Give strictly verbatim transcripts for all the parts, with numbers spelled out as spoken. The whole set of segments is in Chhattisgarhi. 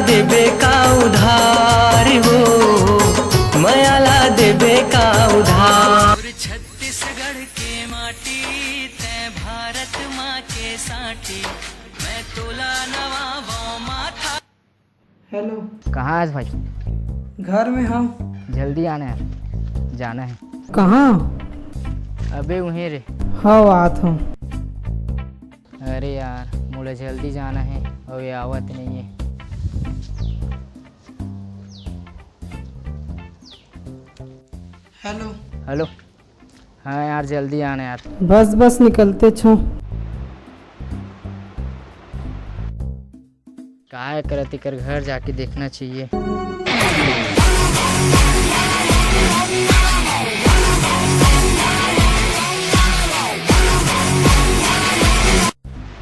देबे का उधार हो, मया ला देबे का उधार। छत्तीसगढ़ के माटी, तै भारत माँ के साटी, मैं तोला नवावो माथा। हेलो। कहाँ हस भाई? घर में हँव। जल्दी आना है, जाना है। कहाँ? अबे उहें रे। हव, आत हँव। अरे यार, मोला जल्दी जाना है, अउ ये आवत नहीं है। हेलो। हेलो। हाँ यार, जल्दी आना यार। बस बस, निकलते छो। काय करत, एकर घर जाके देखना चाहिए।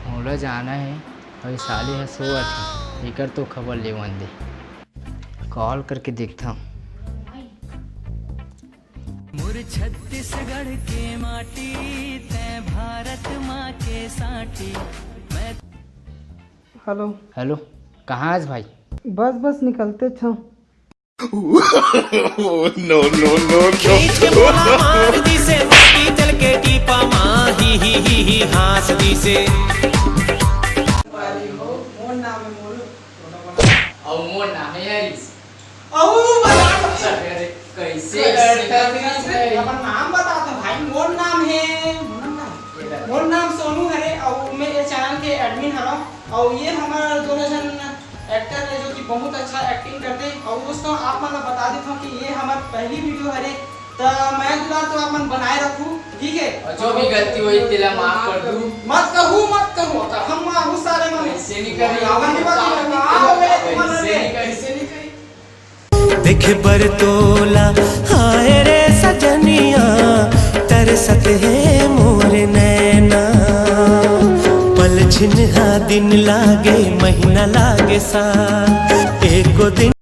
मोला जाना है, अभी साले ह सोवत हे, एकर तो खबर लेवन दे, कॉल करके देखता हूँ। मोर छत्तीसगढ़ के माटी, तै भारत माँ के साटी। हेलो। हेलो, कहाँ हस भाई? बस बस, निकलते छो। नो नो नो नो। खींच के मोला मार दिसे, माटी जल के टीपा मा ही ही ही ही हाँस दिसे। अरे हो, मोर नाम है मोनू। अउ मोर नाम है हरीश। अउ बता। अरे, कैसे? अरे, अपन नाम बता तो भाई, मोर नाम है, मोर नाम, मोर नाम सोनू हरे, अउ मैं ये चैनल के एडमिन हरव, अउ ये हमर दोनों जन एक्टर है जो कि बहुत अच्छा एक्टिंग करते। अउ दोस्तों, आप मन ला बता देत हूँ कि ये हमर पहली वीडियो हरे, त मैं दुलार तो आप मन बनाए रखू, ठीक है? और जो भी गलती होई, तेला माफ कर दू। मत कहू, मत कहू, हम मारू सारे मन। ऐसे नहीं करी। आवन नहीं बात, का हो गए तुम्हारे? ऐसे नहीं करी। देखे बर तोला, हाय रे सजनिया, तरसत हे मोर नैना। पल छिन हा दिन लागे, महीना लागे साल, एको दिन